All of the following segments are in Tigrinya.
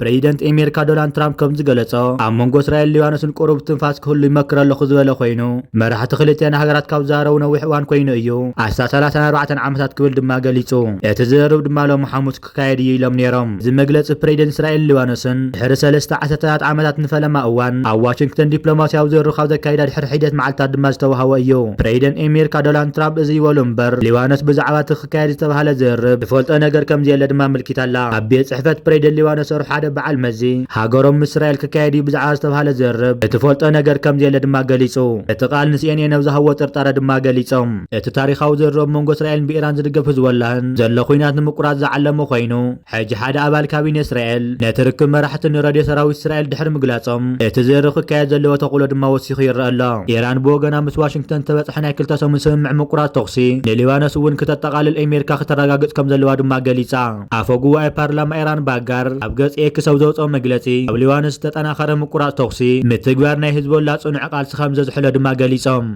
ፕሬዚደንት ኣሜሪካ ዶናልድ ትራምፕ ከም ዝገለጾ፣ ኣብ መንጎ እስራኤልን ሊባኖስን ቁሩብ ትንፋስ ክህሉ ይመክር ኣለኹ ዝበለ ኮይኑ፣ መራሕቲ ክልቲኣን ሃገራት ካብ ዝዛረቡ ነዊሕ እዋን ኮይኑ እዩ። ኣስታት ሰላሳን ኣርባዕተን ዓመታት ክብል ድማ ገሊጹ። እቲ ዝርርብ ድማ ሎሚ ሓሙስ ክካየድ እዩ ኢሎም ነይሮም። እዚ መግለጺ ፕሬዚደንት እስራኤልን ሊባኖስን ድሕሪ ሰለስተ ዓሰርተታት ዓመታት ንፈለማ እዋን ኣብ ዋሽንግተን ዲፕሎማሲያዊ ዝርርብ ካብ ዘካይዳ ድሕሪ ሒደት መዓልታት ድማ ዝተዋህቦ እዩ። ፕሬዚደንት ኣሜሪካ ዶናልድ ትራምፕ እዚ ይበሉ እምበር፣ ሊባኖስ ብዛዕባ እቲ ክካየድ ዝተባህለ ዝርርብ ትፈልጦ ነገር ከም ዘየለ ድማ ኣመልኪታ ኣላ። ኣብ ቤት ጽሕፈት ፕሬዚደንት ሊባኖስ ሰርሑ ሓደ በዓል መዚ፣ ሃገሮም ምስ እስራኤል ክካየድ እዩ ብዛዕባ ዝተባህለ ዝርርብ እትፈልጦ ነገር ከም ዘየለ ድማ ገሊጹ። እቲ ቃል ንሲኤንኤን ኣብ ዝሃቦ ጥርጣረ ድማ ገሊጾም። እቲ ታሪኻዊ ዝርርብ ኣብ መንጎ እስራኤልን ብኢራን ዝድገፍ ህዝቦላህን ዘሎ ኲናት ንምቁራጽ ዝዓለመ ኮይኑ፣ ሕጂ ሓደ ኣባል ካቢነ እስራኤል ነቲ ርክብ መራሕቲ ንሬድዮ ሰራዊት እስራኤል ድሕሪ ምግላጾም፣ እቲ ዝርርብ ክካየድ ዘለዎ ተኽእሎ ድማ ወሲኹ ይረአ ኣሎ። ኢራን ብወገና ምስ ዋሽንግተን ዝተበጽሐ ናይ ክልተ ሰሙን ስምምዕ ምቁራጽ ተኹሲ ንሊባኖስ እውን ክተጠቓልል ኣሜሪካ ክተረጋግጽ ከም ዘለዋ ድማ ገሊጻ። ኣፈ ጉባኤ ፓርላማ ኢራን ባጋር ኣብ ገጽ ኤክስ ኣብ ዘውጽኦ መግለጺ፣ ኣብ ሊባኖስ ዝተጠናኸረ ምቁራጽ ተኹሲ ምትግባር ናይ ህዝቦላ ጽኑዕ ቃልሲ ከም ዘዝሕሎ ድማ ገሊጾም።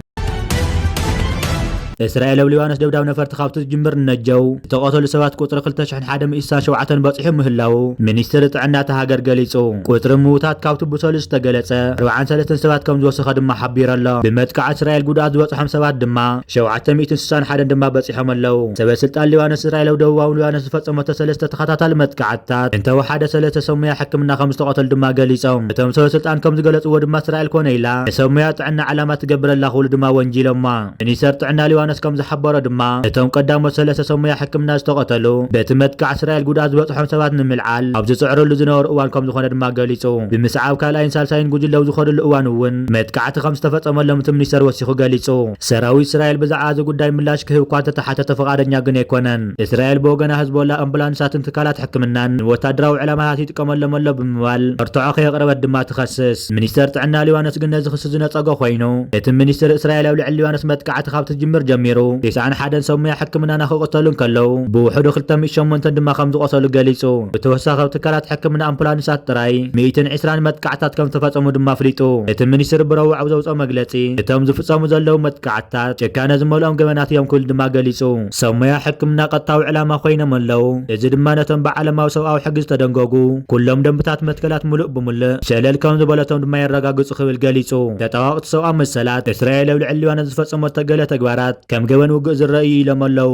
እስራኤል ኣብ ሊባኖስ ደብዳብ ነፈርቲ ካብ ትጅምር ንነጀው ዝተቐተሉ ሰባት ቁጽሪ ክልተ ሽሕን ሓደን ሚእቲ ስሳን ሸውዓተን በጺሑ ምህላዉ ሚኒስትሪ ጥዕና እታ ሃገር ገሊጹ። ቁጽሪ ምዉታት ካብቲ ብሰሉስ ዝተገለጸ ኣርባዓን ሰለስተን ሰባት ከም ዝወሰኸ ድማ ሓቢሩ ኣሎ። ብመጥቃዕቲ እስራኤል ጉድኣት ዝበጽሖም ሰባት ድማ ሸውዓተ ሚእትን ስሳን ሓደን ድማ በጺሖም ኣለዉ። ሰበ ስልጣን ሊባኖስ እስራኤል ኣብ ደቡባዊ ሊባኖስ ዝፈጸመቶ ሰለስተ ተኸታታሊ መጥቃዕትታት እንተወሓደ ሰለስተ ሰብ ሞያ ሕክምና ከም ዝተቐተሉ ድማ ገሊጾም። እቶም ሰበ ስልጣን ከም ዝገለጽዎ ድማ እስራኤል ኮነ ኢላ ንሰብ ሞያ ጥዕና ዕላማ ትገብር ኣላ ክብሉ ድማ ወንጂሎማ። ሚኒስተር ጥዕና ሊባኖስ ከም ዝሓበሮ ድማ፣ እቶም ቀዳሞት ሰለስተ ሰብ ሞያ ሕክምና ዝተቐተሉ፣ በቲ መጥቃዕ እስራኤል ጉድኣት ዝበጽሖም ሰባት ንምልዓል ኣብ ዝጽዕርሉ ዝነበሩ እዋን ከም ዝኾነ ድማ ገሊጹ። ብምስዓብ ካልኣይን ሳልሳይን ጉጅለ ኣብ ዝኸድሉ እዋን እውን መጥቃዕቲ ከም ዝተፈጸመሎም እቲ ሚኒስተር ወሲኹ ገሊጹ። ሰራዊት እስራኤል ብዛዕባ እዚ ጉዳይ ምላሽ ክህብ እኳ እንተተሓተተ ፍቓደኛ ግን ኣይኮነን። እስራኤል ብወገና፣ ህዝቦላ ኣምቡላንሳትን ትካላት ሕክምናን ንወታደራዊ ዕላማታት ይጥቀመሎም ኣሎ ብምባል መርትዖ ከየቕረበት ድማ ትኸስስ። ሚኒስተር ጥዕና ሊባኖስ ግን ነዚ ክሲ ዝነጸጎ ኮይኑ፣ እቲ ሚኒስትር እስራኤል ኣብ ልዕሊ ሊባኖስ መጥቃዕቲ ካብ ትጅምር ጀሚሩ፣ ተስዓን ሓደን ሰብ ሞያ ሕክምናና ክቕተሉ እንከለዉ፣ ብውሕዱ ክልተ ሚእቲ ሸሞንተ ድማ ከም ዝቖሰሉ ገሊጹ። ብተወሳኺ ኣብ ትካላት ሕክምና ኣምቡላንሳት ጥራይ ሚእትን ዕስራን መጥቃዕታት ከም ዝተፈጸሙ ድማ ኣፍሊጡ። እቲ ሚኒስትር ብረቡዕ ኣብ ዘውጽኦ መግለጺ፣ እቶም ዝፍጸሙ ዘለዉ መጥቃዕትታት ጭካነ ዝመልኦም ገበናት እዮም ክብል ድማ ገሊጹ። ሰብ ሞያ ሕክምና ቀጥታዊ ዕላማ ኮይኖም ኣለዉ። እዚ ድማ ነቶም ብዓለማዊ ሰብኣዊ ሕጊ ዝተደንገጉ ኩሎም ደንብታት መትከላት ምሉእ ብምሉእ ሸለል ከም ዝበለቶም ድማ የረጋግጹ ክብል ገሊጹ። ተጣዋቕቲ ሰብኣዊ መሰላት፣ እስራኤል ኣብ ልዕሊ ሊባኖስ ዝፈጸመቶ ገለ ተግባራት ከም ገበን ውግእ ዝረኣዩ ኢሎም ኣለዉ።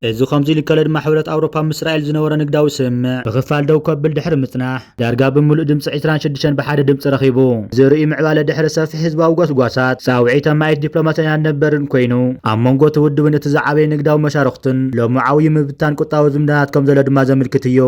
እዚ ከምዚ ኢሉ ከሎ ድማ፣ ሕብረት ኣውሮፓ ምስ እስራኤል ዝነበሮ ንግዳዊ ስምምዕ ብኽፋል ደው ከብል ድሕሪ ምጽናሕ፣ ዳርጋ ብምሉእ ድምጺ ዕስራን ሽዱሽተን ብሓደ ድምጺ ረኺቡ። እዚ ርኡይ ምዕባለ ድሕሪ ሰፊሕ ህዝባዊ ጎስጓሳት፣ ጻውዒት ኣማኢት ዲፕሎማስያውያን ነበርን ኮይኑ፣ ኣብ መንጎ እቲ ውድብን እቲ ዝዓበየ ንግዳዊ መሻርኽቱን ሎሚ ዓብዪ ምብትታን ቁጠባዊ ዝምድናታት ከም ዘሎ ድማ ዘመልክት እዩ።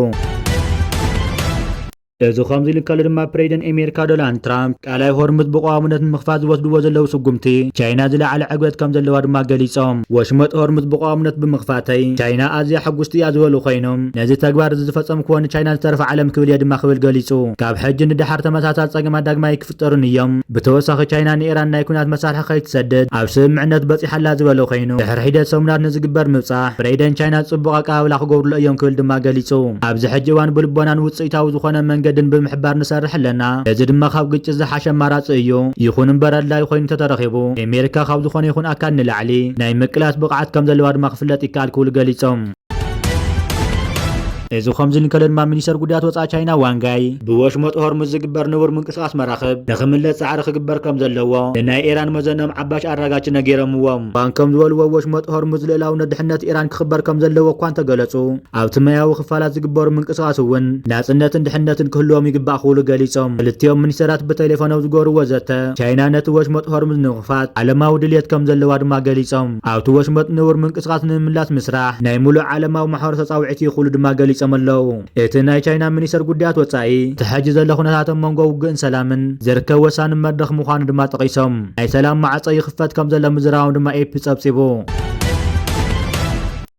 እዚ ከምዚ ኢሉ እንከሎ ድማ፣ ፕሬዚደንት ኣሜሪካ ዶናልድ ትራምፕ ቀላይ ሆርሙዝ ብቐዋምነት ንምኽፋት ዝወስድዎ ዘለዉ ስጉምቲ ቻይና ዝለዓለ ዕግበት ከም ዘለዋ ድማ ገሊጾም። ወሽመጥ ሆርሙዝ ብቐዋምነት ብምኽፋተይ ቻይና ኣዝያ ሕጉስቲ እያ ዝበሉ ኮይኖም፣ ነዚ ተግባር እዚ ዝፈጸምክዎ ንቻይና ዝተረፈ ዓለም ክብል እየ ድማ ክብል ገሊጹ። ካብ ሕጂ ንደሓር ተመሳሳሊ ጸገማት ዳግማይ ክፍጠሩን እዮም። ብተወሳኺ ቻይና ንኢራን ናይ ኲናት መሳርሒ ከይትሰድድ ኣብ ስምምዕነት በጺሓ ኣላ ዝበለ ኮይኑ፣ ድሕሪ ሒደት ሰሙናት ንዝግበር ምብጻሕ ፕሬዚደንት ቻይና ጽቡቕ ኣቀባብላ ክገብሩሉ እዮም ክብል ድማ ገሊጹ። ኣብዚ ሕጂ እዋን ብልቦናን ውጽኢታዊ ዝኾነ መንገድን ብምሕባር ንሰርሕ ኣለና። እዚ ድማ ካብ ግጭት ዝሓሸ ኣማራጺ እዩ። ይኹን እምበር ኣድላዪ ኮይኑ እንተተረኺቡ፣ ኣሜሪካ ካብ ዝኾነ ይኹን ኣካል ንላዕሊ ናይ ምቅላስ ብቕዓት ከም ዘለዋ ድማ ክፍለጥ ይከኣል ክብሉ ገሊጾም። እዚ ከምዚ እንከሎ ድማ፣ ሚኒስተር ጉዳያት ወጻኢ ቻይና ዋንጋይ ብወሽመጥ ሆርሙዝ ዝግበር ንቡር ምንቅስቓስ መራኽብ ንኽምለስ ጻዕሪ ክግበር ከም ዘለዎ ንናይ ኢራን መዘኖም ዓባሽ ኣራጋቺ ነጊሮምዎም። ዋን ከም ዝበልዎ፣ ወሽመጥ ሆርሙዝ ልእላውነት ድሕነት ኢራን ክኽበር ከም ዘለዎ እኳ እንተገለጹ፣ ኣብቲ ማያዊ ክፋላት ዝግበሩ ምንቅስቓስ እውን ናጽነትን ድሕነትን ክህልዎም ይግባእ ክብሉ ገሊጾም። ክልቲኦም ሚኒስተራት ብቴሌፎን ኣብ ዝገበርዎ ዘተ፣ ቻይና ነቲ ወሽመጥ ሆርሙዝ ንምኽፋት ዓለማዊ ድልየት ከም ዘለዋ ድማ ገሊጾም። ኣብቲ ወሽመጥ ንቡር ምንቅስቓስ ንምምላስ ምስራሕ ናይ ሙሉእ ዓለማዊ ማሕበረሰብ ጻውዒት እዩ ክብሉ ድማ ገሊጾም ኣለዉ። እቲ ናይ ቻይና ሚኒስተር ጉዳያት ወጻኢ፣ እቲ ሕጂ ዘሎ ኩነታት ኣብ መንጎ ውግእን ሰላምን ዝርከብ ወሳኒ መድረኽ ምዃኑ ድማ ጠቒሶም፣ ናይ ሰላም ማዕጾ ይኽፈት ከም ዘሎ ምዝራቦም ድማ ኤ ፒ ጸብጺቡ።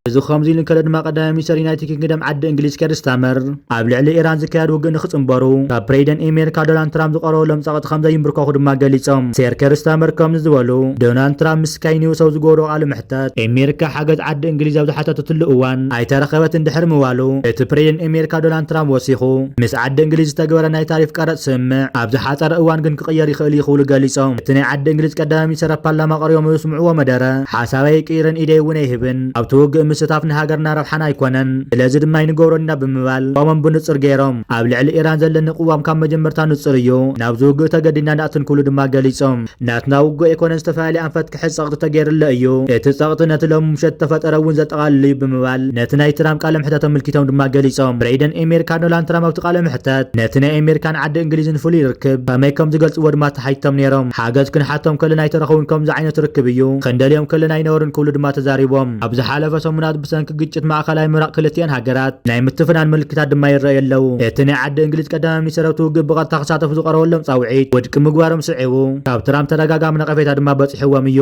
እዚ ከምዚ ኢሉ እንከሎ ድማ፣ ቀዳማይ ሚኒስተር ዩናይትድ ኪንግደም ዓዲ እንግሊዝ ኬር ስታመር ኣብ ልዕሊ ኢራን ዝካየድ ውግእ ንኽጽንበሩ ካብ ፕሬዚደንት ኣሜሪካ ዶናልድ ትራምፕ ዝቐረበሎም ጸቕጢ ከም ዘይንብርከኹ ድማ ገሊጾም። ሴር ኬር ስታመር ከምዚ ዝበሉ፣ ዶናልድ ትራምፕ ምስ ስካይ ኒውስ ኣብ ዝገበርዎ ቃለ መሕተት፣ ኣሜሪካ ሓገዝ ዓዲ እንግሊዝ ኣብ ዝሓተተትሉ እዋን ኣይተረኸበትን ድሕሪ ምባሉ፣ እቲ ፕሬዚደንት ኣሜሪካ ዶናልድ ትራምፕ ወሲኹ፣ ምስ ዓዲ እንግሊዝ ዝተገበረ ናይ ታሪፍ ቀረጽ ስምምዕ ኣብ ዝሓጸረ እዋን ግን ክቕየር ይኽእል እዩ ክብሉ ገሊጾም። እቲ ናይ ዓዲ እንግሊዝ ቀዳማይ ሚኒስተር ኣብ ፓርላማ ቀሪቦም ኣብ ዘስምዕዎ መደረ፣ ሓሳበይ ኣይቅይርን፣ ኢደይ እውን ኣይህብን፣ ኣብቲ ውግእ ምስ ስታፍ ንሃገርና ረብሓና ኣይኮነን፣ ስለዚ ድማ ኣይንገብሮን ኢና ብምባል ኣቋሞም ብንጹር ገይሮም። ኣብ ልዕሊ ኢራን ዘለኒ ቅዋም ካብ መጀመርታ ንጹር እዩ፣ ናብዚ ውግእ ተገዲድና ንኣትን ክብሉ ድማ ገሊጾም። ናትና ውግእ ኣይኮነን፣ ዝተፈላለየ ኣንፈት ክሕዝ ጸቕጢ ተገይርለ እዩ። እቲ ጸቕጢ ነቲ ሎሚ ምሸት ተፈጠረ እውን ዘጠቓልል እዩ ብምባል ነቲ ናይ ትራምፕ ቃለ መሕተት ኣመልኪቶም ድማ ገሊጾም። ፕሬዚደንት ኣሜሪካ ዶናልድ ትራምፕ ኣብቲ ቃለ መሕተት ነቲ ናይ ኣሜሪካን ዓዲ እንግሊዝን ፍሉይ ርክብ ከመይ ከም ዝገልጽዎ ድማ ተሓቲቶም ነይሮም። ሓገዝ ክንሓቶም ከለና ኣይተረኸቡን፣ ከምዚ ዓይነት ርክብ እዩ ክንደልዮም ከለና ኣይነበሩን ክብሉ ድማ ተዛሪቦም። ኣብ ዝሓለፈ ሰሙናት ብሰንኪ ግጭት ማእከላይ ምብራቕ ክልቲኣን ሃገራት ናይ ምትፍናን ምልክታት ድማ ይረኣዩ ኣለዉ። እቲ ናይ ዓዲ እንግሊዝ ቀዳማይ ሚኒስትር ኣብቲ ውግእ ብቐጥታ ክሳተፉ ዝቐረበሎም ጻውዒት ውድቂ ምግባሮም ስዒቡ፣ ካብ ትራምፕ ተደጋጋሚ ነቐፌታ ድማ በጺሕዎም እዩ።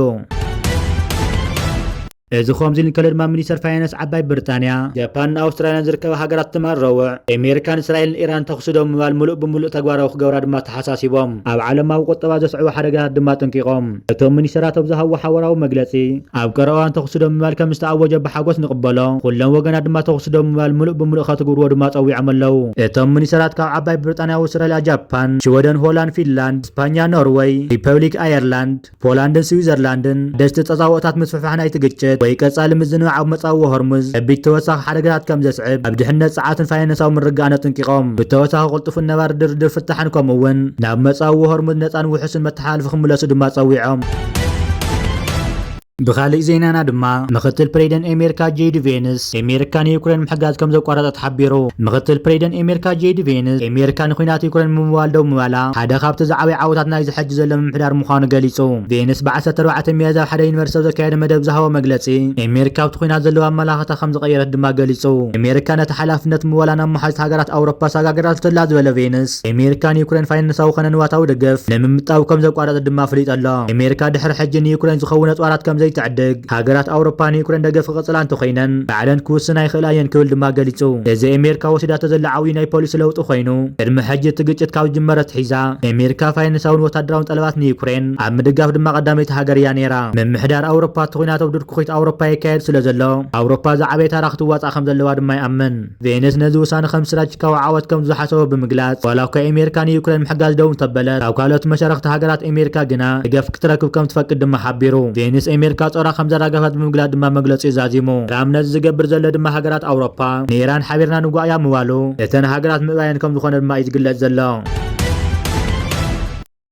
እዚ ከምዚ ኢሉ እንከሎ ድማ ሚኒስተር ፋይናንስ ዓባይ ብሪጣንያ፣ ጃፓንን ኣውስትራልያን ዝርከባ ሃገራት ትማል ረቡዕ ኣሜሪካን እስራኤልን ኢራን ተኹሲ ደው ምባል ምሉእ ብምሉእ ተግባራዊ ክገብራ ድማ ተሓሳሲቦም። ኣብ ዓለማዊ ቁጠባ ዘስዕቦ ሓደጋታት ድማ ኣጠንቂቖም። እቶም ሚኒስተራት ኣብ ዝሃብዎ ሓበራዊ መግለጺ፣ ኣብ ቀረባ እዋን ተኹሲ ደው ምባል ከም ዝተኣወጀ ብሓጎስ ንቕበሎ። ኩሎም ወገናት ድማ ተኹሲ ደው ምባል ምሉእ ብምሉእ ከትግብርዎ ድማ ጸዊዖም ኣለዉ። እቶም ሚኒስተራት ካብ ዓባይ ብሪጣንያ፣ ኣውስትራልያ፣ ጃፓን፣ ሽወደን፣ ሆላንድ፣ ፊንላንድ፣ ስፓኛ፣ ኖርወይ፣ ሪፐብሊክ ኣየርላንድ፣ ፖላንድን ስዊዘርላንድን ሓደስቲ ተጻብኦታት ምስፍሕፋሕ ናይቲ ግጭት ወይ ቀጻሊ ምዝንባዕ ኣብ መጻብቦ ሆርሙዝ ከቢድ ተወሳኺ ሓደጋታት ከም ዘስዕብ፣ ኣብ ድሕነት ጸዓትን ፋይናንሳዊ ምርግጋእን ኣጠንቂቖም። ብተወሳኺ ቅልጡፍን ነባሪ ድርድር ፍታሕን ከምኡ እውን ናብ መጻብቦ ሆርሙዝ ነጻን ውሑስን መተሓላለፊ ክምለሱ ድማ ጸዊዖም። ብኻሊእ ዜናና ድማ ምኽትል ፕሬዚደንት ኣሜሪካ ጄዲ ቬንስ ኣሜሪካ ንዩክሬን ምሕጋዝ ከም ዘቋረጸት ሓቢሩ። ምኽትል ፕሬዚደንት ኣሜሪካ ጄዲ ቬንስ ኣሜሪካ ንኲናት ዩክሬን ምምዋል ደው ምባላ ሓደ ካብቲ ዝዓበየ ዓወታት ናይዚ ሕጂ ዘሎ ምምሕዳር ምዃኑ ገሊጹ። ቬንስ ብ ዓሰርተ ኣርባዕተ ሚያዝያ ኣብ ሓደ ዩኒቨርሲቲ ኣብ ዘካየደ መደብ ዝሃቦ መግለጺ ኣሜሪካ ኣብቲ ኲናት ዘለዋ ኣመላኽታ ከም ዝቐየረት ድማ ገሊጹ። ኣሜሪካ ነቲ ሓላፍነት ምዋላ ናብ መሓዝት ሃገራት ኣውሮፓ ሳጋግራ ትላ ዝበለ ቬንስ ኣሜሪካ ንዩክሬን ፋይናንሳዊ ኮነ ንዋታዊ ደገፍ ንምምጣው ከም ዘቋረጸት ድማ ኣፍሊጡ ኣሎ። ኣሜሪካ ድሕሪ ሕጂ ንዩክሬን ዝኸውን ኣጽዋራት ከም ዘይትዕድግ፣ ሃገራት ኣውሮፓ ንዩክሬን ደገፍ ክቕጽላ እንተኾይነን ባዕለን ክውስና ይኽእላ እየን ክብል ድማ ገሊጹ። እዚ ኣሜሪካ ወሲዳቶ ዘላ ዓብዪ ናይ ፖሊሲ ለውጢ ኮይኑ፣ ቅድሚ ሕጂ እቲ ግጭት ካብ ዝጅመር ኣትሒዛ ኣሜሪካ ፋይናንሳውን ወታደራውን ጠለባት ንዩክሬን ኣብ ምድጋፍ ድማ ቀዳመይቲ ሃገር እያ ነይራ። ምምሕዳር ኣውሮፓ እቲ ኲናት ኣብ ድርኩኺት ኣውሮፓ ይካየድ ስለ ዘሎ ኣውሮፓ ዝዓበየ ታራ ክትዋጻእ ከም ዘለዋ ድማ ይኣምን። ቬንስ ነዚ ውሳነ ከም ስትራቴጂካዊ ዓወት ከም ዝሓሰቦ ብምግላጽ፣ ዋላ እኳ ኣሜሪካ ንዩክሬን ምሕጋዝ ደው እንተበለት፣ ካብ ካልኦት መሻርኽቲ ሃገራት ኣሜሪካ ግና ደገፍ ክትረክብ ከም ትፈቅድ ድማ ሓቢሩ። ቬንስ ኣሜሪካ ጾራ ከም ዘራገፈት ብምግላጽ ድማ መግለጺኡ ዛዚሙ። ትራምፕ ነዚ ዝገብር ዘሎ ድማ ሃገራት ኣውሮፓ ንኢራን ሓቢርና ንጓእያ ምባሉ እተን ሃገራት ምእባየን ከም ዝኾነ ድማ እዩ ዝግለጽ ዘሎ።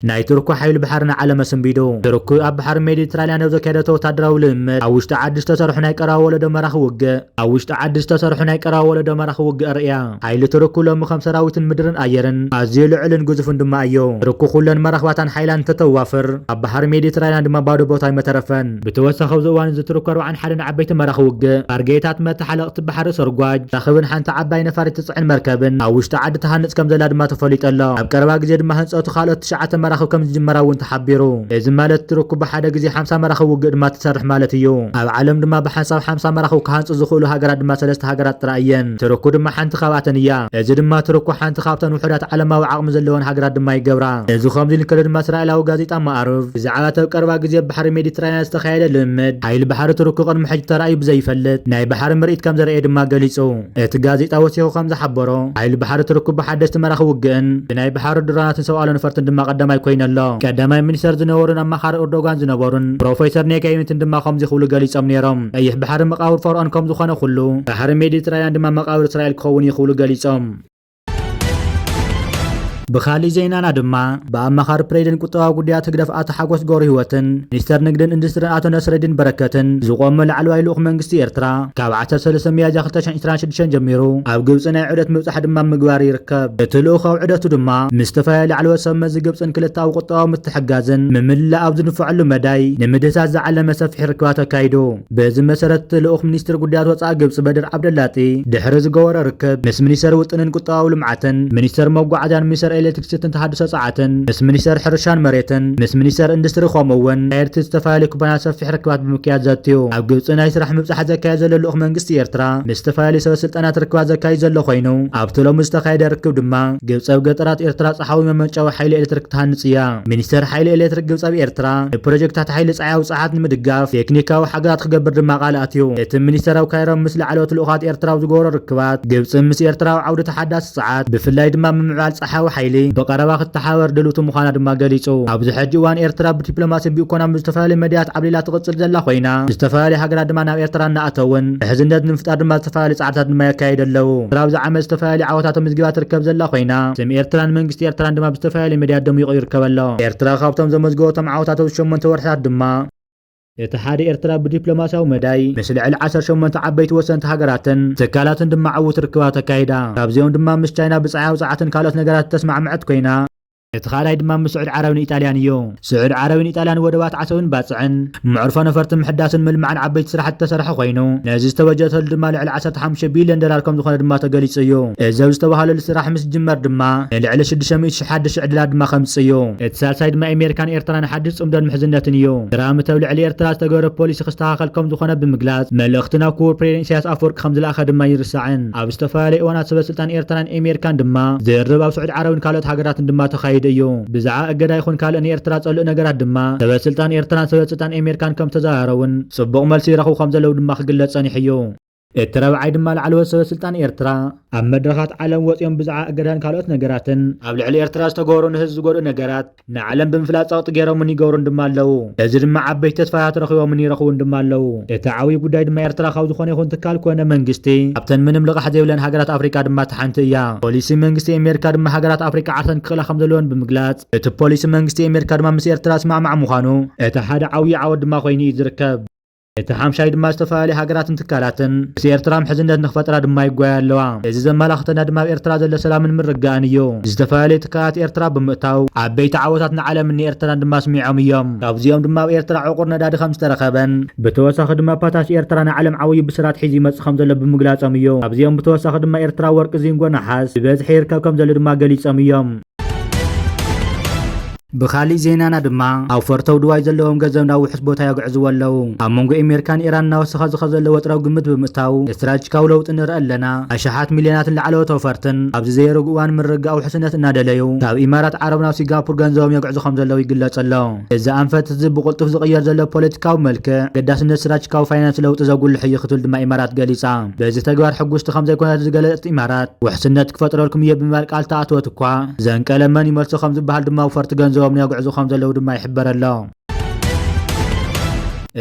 ናይ ቱርኩ ሓይሊ ባሕሪ ንዓለም ኣሰንቢዱ። ቱርኩ ኣብ ባሕሪ ሜዲትራልያን ኣብ ዘካየደቶ ወታደራዊ ልምምድ ኣብ ውሽጢ ዓዲ ዝተሰርሑ ናይ ቀረባ ወለዶ መራኺ ውግእ ኣብ ውሽጢ ዓዲ ዝተሰርሑ ናይ ቀረባ ወለዶ መራኺ ውግእ ኣርእያ። ሓይሊ ቱርኩ ሎሚ ከም ሰራዊትን ምድርን ኣየርን ኣዝዩ ልዑልን ግዙፍን ድማ እዩ። ቱርኩ ኩለን መራኽባታን ሓይላን እንተተዋፍር፣ ኣብ ባሕሪ ሜዲትራንያን ድማ ባዶ ቦታ ኣይመተረፈን። ብተወሳኺ ኣብዚ እዋን እዚ ቱርኩ ኣርባዓን ሓደን ዓበይቲ መራኺ ውግእ፣ ታርጌታት፣ መተሓለቕቲ ባሕሪ ሰርጓጅ፣ ራኽብን ሓንቲ ዓባይ ነፋሪት ትጽዕን መርከብን ኣብ ውሽጢ ዓዲ ትሃንጽ ከም ዘላ ድማ ተፈሊጡ ኣሎ። ኣብ ቀረባ ግዜ ድማ ህንጸቱ ካልኦት ትሽዓተ መራኽብ ከም ዝጅመራ እውን ተሓቢሩ። እዚ ማለት ቱርኩ ብሓደ ግዜ ሓምሳ መራኽብ ውግእ ድማ ትሰርሕ ማለት እዩ። ኣብ ዓለም ድማ ብሓንሳብ ሓምሳ መራኽብ ክሃንጹ ዝኽእሉ ሃገራት ድማ ሰለስተ ሃገራት ጥራይ እየን። ቱርኩ ድማ ሓንቲ ካብኣተን እያ። እዚ ድማ ቱርኩ ሓንቲ ካብተን ውሑዳት ዓለማዊ ዓቕሚ ዘለወን ሃገራት ድማ ይገብራ። እዚ ከምዚ ኢሉ እንከሎ ድማ እስራኤላዊ ጋዜጣ ማዕርፍ ብዛዕባ እቲ ኣብ ቀረባ ግዜ ኣብ ባሕሪ ሜዲትራንያን ዝተኻየደ ልምምድ ሓይሊ ባሕሪ ቱርኩ ቅድሚ ሕጂ ተራእዩ ብዘይፈልጥ ናይ ባሕሪ ምርኢት ከም ዘርአየ ድማ ገሊጹ። እቲ ጋዜጣ ወሲኹ ከም ዝሓበሮ፣ ሓይሊ ባሕሪ ቱርክ ብሓደስቲ መራኽብ ውግእን ብናይ ባሕሪ ድሮናትን ሰብ ኣልቦ ነፈርትን ድማ ቀዳማይ ኮይኑ ኣሎ። ቀዳማይ ሚኒስተር ዝነበሩን ኣማኻሪ ኤርዶጋን ዝነበሩን ፕሮፌሰር ኔካ ዩኒትን ድማ ከምዚ ክብሉ ገሊጾም ነይሮም። ቀይሕ ባሕሪ መቓብር ፈርዖን ከም ዝኾነ ኩሉ፣ ባሕሪ ሜዲትራንያን ድማ መቓብር እስራኤል ክኸውን እዩ ክብሉ ገሊጾም። ብኻሊእ ዜናና ድማ፣ ብኣማኻሪ ፕሬዚደንት ቁጠባዊ ጉዳያት ህግደፍ ኣቶ ሓጎስ ገብረሂወትን ሚኒስተር ንግድን ኢንዱስትሪን ኣቶ ነስረዲን በረከትን ዝቖመ ላዕለዋይ ልኡኽ መንግስቲ ኤርትራ፣ ካብ ዓሰርተ ሰለስተ ሚያዝያ ክልተ ሽሕን ዕስራን ሽዱሽተን ጀሚሩ ኣብ ግብጺ ናይ ዑደት ምብጻሕ ድማ ምግባር ይርከብ። እቲ ልኡኽ ኣብ ዑደቱ ድማ ምስ ዝተፈላለዩ ላዕለዎት ሰብ መዚ ግብጽን ክልተኣዊ ቁጠባዊ ምትሕግጋዝን ምምላእ ኣብ ዝንፈዐሉ መዳይ ንምድህሳስ ዝዓለመ ሰፊሕ ርክባት ኣካይዱ። በዚ መሰረት እቲ ልኡኽ ሚኒስትር ጉዳያት ወጻኢ ግብጺ በድር ዓብደላጢ ድሕሪ ዝገበሮ ርክብ ምስ ሚኒስተር ውጥንን ቁጠባዊ ልምዓትን፣ ሚኒስተር መጓዓዝያን ሚኒስተር ኤሌክትሪክሲቲን ተሃድሶ ጸዓትን፣ ምስ ሚኒስተር ሕርሻን መሬትን፣ ምስ ሚኒስተር ኢንዱስትሪ ከምኡ እውን ኣየርቲ ዝተፈላለዩ ኩባንያታት ሰፊሕ ርክባት ብምክያድ ዘትዩ። ኣብ ግብጺ ናይ ስራሕ ምብጻሕ ዘካየድ ዘሎ ልኡኽ መንግስቲ ኤርትራ ምስ ዝተፈላለዩ ሰበ ስልጣናት ርክባት ዘካይድ ዘሎ ኮይኑ፣ ኣብቲ ሎሚ ዝተኻየደ ርክብ ድማ ግብጺ ኣብ ገጠራት ኤርትራ ጸሓዊ መመንጨዊ ሓይሊ ኤሌክትሪክ ትሃንጽ እያ። ሚኒስተር ሓይሊ ኤሌክትሪክ ግብጺ ኣብ ኤርትራ ንፕሮጀክታት ሓይሊ ጸሓያዊ ጸዓት ንምድጋፍ ቴክኒካዊ ሓገዛት ክገብር ድማ ቃል ኣትዩ። እቲ ሚኒስተር ኣብ ካይሮ ምስ ላዕለዎት ልኡኻት ኤርትራ ኣብ ዝገበሮ ርክባት፣ ግብጺ ምስ ኤርትራ ኣብ ዓውዲ ተሓዳሲ ጸዓት፣ ብፍላይ ድማ ምምዕባል ጸሓያዊ ሓይሊ ብቐረባ ክትተሓባበር ድልውቲ ምዃና ድማ ገሊጹ። ኣብዚ ሕጂ እዋን ኤርትራ ብዲፕሎማሲ ብኢኮኖሚ ብዝተፈላለዩ መድያት ዓብሊላ ትቕጽል ዘላ ኮይና፣ ዝተፈላለዩ ሃገራት ድማ ናብ ኤርትራ እናኣተውን ምሕዝነት ንምፍጣር ድማ ዝተፈላለዩ ጻዕርታት ድማ የካይዱ ኣለዉ። ኤርትራ ኣብዚ ዓመት ዝተፈላለዩ ዓወታት ኣመዝጊባ ትርከብ ዘላ ኮይና፣ ስም ኤርትራን መንግስቲ ኤርትራን ድማ ብዝተፈላለዩ መድያት ደሚቑ ይርከብ ኣሎ። ኤርትራ ካብቶም ዘመዝገበቶም ዓወታት ኣብዚ ሸሞንተ ወርሕታት ድማ፣ እቲ ሓደ ኤርትራ ብዲፕሎማስያዊ መዳይ ምስ ልዕሊ ዓሰርተ ሸሞንተ ዓበይቲ ወሰንቲ ሃገራትን ትካላትን ድማ ዕዉት ርክባት ኣካይዳ። ካብዚኦም ድማ ምስ ቻይና ብጸሓያዊ ጸዓትን ካልኦት ነገራት ዝተስማዕመዐት ኮይና፣ እቲ ካልኣይ ድማ ምስ ስዑድ ዓረብን ኢጣልያን እዩ። ስዑድ ዓረብን ኢጣልያን ወደባት ዓሰብን ባጽዕን፣ መዕርፎ ነፈርቲ ምሕዳስን ምልማዕን ዓበይቲ ስራሕቲ ዝተሰርሐ ኮይኑ፣ ነዚ ዝተበጀተሉ ድማ ልዕሊ ዓሰርተ ሓሙሽተ ቢልዮን ዶላር ከም ዝኾነ ድማ ተገሊጹ እዩ። እዚ ኣብ ዝተባህለሉ ስራሕ ምስ ዝጅመር ድማ ንልዕሊ ሽዱሽተ ሚእቲ ሽሕ ሓድሽ ዕድላት ድማ ከምጽእ እዩ። እቲ ሳልሳይ ድማ ኣሜሪካን ኤርትራን ሓድሽ ጽምዶን ምሕዝነትን እዩ። ትራምፕ ኣብ ልዕሊ ኤርትራ ዝተገበረ ፖሊሲ ክስተኻኸል ከም ዝኾነ ብምግላጽ፣ መልእኽቲ ናብ ክቡር ፕሬዚደንት ኢሳያስ ኣፈወርቂ ከም ዝለኣኸ ድማ ይርሳዕን። ኣብ ዝተፈላለዩ እዋናት ሰበ ስልጣን ኤርትራን ኣሜሪካን ድማ ዝርርብ ኣብ ስዑድ ዓረብን ካልኦት ሃገራትን ድማ ተኻይዱ እዩ። ብዛዕባ እገዳ ይኹን ካልእ ንኤርትራ ጸልኡ ነገራት ድማ ሰበ ስልጣን ኤርትራን ሰበ ስልጣን ኣሜሪካን ከም ተዘራረቡን ጽቡቕ መልሲ ይረኽቡ ከም ዘለዉ ድማ ክግለጽ ጸኒሑ እዩ። እቲ ረብዓይ ድማ ላዕለዎት ሰበ ስልጣን ኤርትራ ኣብ መድረኻት ዓለም ወጺኦም ብዛዕባ እገዳን ካልኦት ነገራትን ኣብ ልዕሊ ኤርትራ ዝተገበሩ ንህዝቢ ዝጎድኡ ነገራት ንዓለም ብምፍላጥ ጸቕጢ ገይሮምን ይገብሩን ድማ ኣለዉ። እዚ ድማ ዓበይቲ ተስፋታት ረኺቦምን ይረኽቡን ድማ ኣለዉ። እቲ ዓብዪ ጉዳይ ድማ ኤርትራ ካብ ዝኾነ ይኹን ትካል ኮነ መንግስቲ ኣብተን ምንም ልቓሕ ዘይብለን ሃገራት ኣፍሪቃ ድማ እታ ሓንቲ እያ። ፖሊሲ መንግስቲ ኣሜሪካ ድማ ሃገራት ኣፍሪቃ ዓርሰን ክኽእላ ከም ዘለወን ብምግላጽ፣ እቲ ፖሊሲ መንግስቲ ኣሜሪካ ድማ ምስ ኤርትራ ዝስማዕማዕ ምዃኑ እቲ ሓደ ዓብዪ ዓወት ድማ ኮይኑ እዩ ዝርከብ። እቲ ሓምሻይ ድማ ዝተፈላለዩ ሃገራትን ትካላትን ምስ ኤርትራ ምሕዝነት ንክፈጥራ ድማ ይጓያ ኣለዋ። እዚ ዘመላኽተና ድማ ኣብ ኤርትራ ዘሎ ሰላምን ምርግጋእን እዩ። ዝተፈላለዩ ትካላት ኤርትራ ብምእታው ዓበይቲ ዓወታት ንዓለምን ንኤርትራን ድማ ኣስሚዖም እዮም። ካብዚኦም ድማ ኣብ ኤርትራ ዕቑር ነዳዲ ከም ዝተረኸበን ብተወሳኺ ድማ ፓታሽ ኤርትራ ንዓለም ዓብዪ ብስራት ሒዙ ይመጽእ ከም ዘሎ ብምግላጾም እዩ። ካብዚኦም ብተወሳኺ ድማ ኤርትራ ወርቂ፣ ዚንጎ፣ ነሓስ ብበዝሒ ይርከብ ከም ዘሎ ድማ ገሊጾም እዮም። ብኻሊእ ዜናና ድማ ኣውፈር ተውድዋይ ዘለዎም ገንዘብ ናብ ውሑስ ቦታ የግዕዝዎ ኣለዉ። ኣብ መንጎ ኣሜሪካን ኢራን እናወሰኸ ዝኸ ዘሎ ወጥራዊ ግምት ብምእታው ስትራቴጂካዊ ለውጢ ንርኢ ኣለና። ኣሽሓት ሚልዮናትን ላዕለዎት ኣውፈርትን ኣብዚ ዘይርጉ እዋን ምርግጋእ ውሕስነት እናደለዩ ካብ ኢማራት ዓረብ ናብ ሲንጋፖር ገንዘቦም የግዕዙ ከም ዘለዉ ይግለጽ ኣሎ። እዚ ኣንፈት እዚ ብቕልጡፍ ዝቕየር ዘሎ ፖለቲካዊ መልክዕ ኣገዳስነት ስትራቴጂካዊ ፋይናንስ ለውጢ ዘጉልሕ እዩ ክትብል ድማ ኢማራት ገሊጻ። በዚ ተግባር ሕጉስቲ ከም ዘይኮነት ዝገለጸት ኢማራት ውሕስነት ክፈጥረልኩም እየ ብምባል ቃል ተኣተወት እኳ፣ ዘንቀለ መን ይመልሶ ከም ዝበሃል ድማ ኣውፈርቲ ገንዘቦም የግዕዙ ከም ዘለዉ ድማ ይሕበር ኣሎ።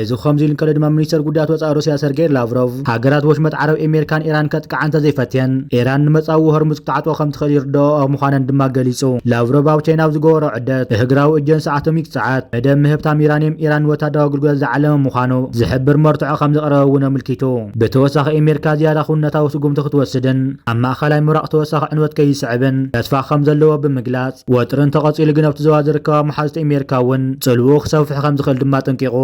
እዚ ከምዚ ኢሉ እንከሎ ድማ ሚኒስተር ጉዳያት ወጻኢ ሩስያ ሰርጌይ ላቭሮቭ፣ ሃገራት ወሽመጥ ዓረብ ኣሜሪካን ኢራን ከጥቅዓ እንተዘይፈትየን፣ ኢራን ንመጻዊ ሆርሙዝ ክትዓጽዎ ከም ትኽእል ይርድኦ ምዃነን ድማ ገሊጹ። ላቭሮቭ ኣብ ቻይና ኣብ ዝገበሮ ዑደት፣ እህግራዊ እጀንሲ ኣቶሚክ ጸዓት መደብ ምህብታም ዩራንየም ኢራን ንወታደራዊ ኣገልግሎት ዝዓለመ ምዃኑ ዝሕብር መርትዖ ከም ዘቕረበ እውን ኣመልኪቱ። ብተወሳኺ ኣሜሪካ ዝያዳ ክውንነታዊ ስጉምቲ ክትወስድን ኣብ ማእኸላይ ምብራቕ ተወሳኺ ዕንወት ከይስዕብን ተስፋ ከም ዘለዎ ብምግላጽ፣ ወጥሪ እንተቐጺሉ ግን ኣብቲ ዞባ ዝርከባ መሓዙት ኣሜሪካ እውን ጽልውኡ ክሰፍሕ ከም ዝኽእል ድማ ኣጠንቂቑ።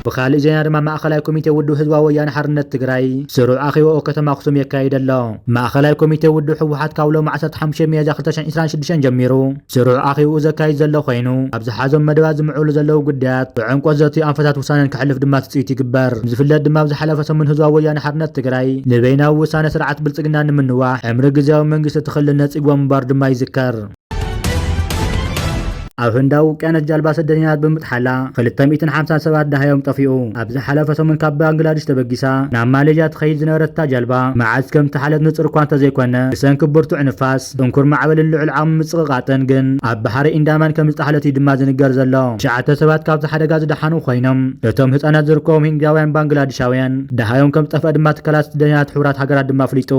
ብኻልእ ዜና ድማ ማእኸላይ ኮሚቴ ውድብ ህዝባዊ ወያነ ሓርነት ትግራይ ስሩዕ ኣኼባኡ ኣብ ከተማ ኣኽሱም የካይድ ኣሎ። ማእኸላይ ኮሚቴ ውድብ ህወሓት ካብ ሎሚ ዓሰርተ ሓሙሽተ ሚያዝያ ክልተ ሽሕን ዕስራን ሽዱሽተን ጀሚሩ ስሩዕ ኣኼባኡ ዘካይድ ዘሎ ኮይኑ፣ ኣብ ዝሓዞም መደባት ዝምዕብሉ ዘለዉ ጉዳያት ብዕምቆት ዘትዩ ኣንፈታት ውሳነን ከሕልፍ ድማ ትፅቢት ይግበር። ዝፍለጥ ድማ ኣብ ዝሓለፈ ሰሙን ህዝባዊ ወያነ ሓርነት ትግራይ ንበይናዊ ውሳነ ስርዓት ብልፅግና ንምንዋሕ ዕምሪ ግዝያዊ መንግስቲ እቲ ክልል ነፂግዎ ምንባሩ ድማ ይዝከር። ኣብ ህንዳዊ ውቅያኖስ ጃልባ ስደተኛታት ብምጥሓላ ክልተ ሚእትን ሓምሳን ሰባት ደሃዮም ጠፊኡ። ኣብ ዝሓለፈ ሰሙን ካብ ባንግላዴሽ ተበጊሳ ናብ ማሌዥያ ትኸይድ ዝነበረት እታ ጃልባ መዓዝ ከም እተሓለት ንጹር እኳ እንተዘይኮነ፣ ብሰንኪ ብርቱዕ ንፋስ፣ ጽንኩር ማዕበልን ልዑል ዓቕሚ ምጽቕቓጥን ግን ኣብ ባሕሪ ኢንዳማን ከም ዝጠሓለት እዩ ድማ ዝንገር ዘሎ። ትሽዓተ ሰባት ካብዚ ሓደጋ ዝደሓኑ ኮይኖም፣ እቶም ህጻናት ዝርከቦም ሂንዳውያን ባንግላዴሻውያን ደሃዮም ከም ዝጠፍአ ድማ ትካላት ስደተኛታት ሕቡራት ሃገራት ድማ ኣፍሊጡ።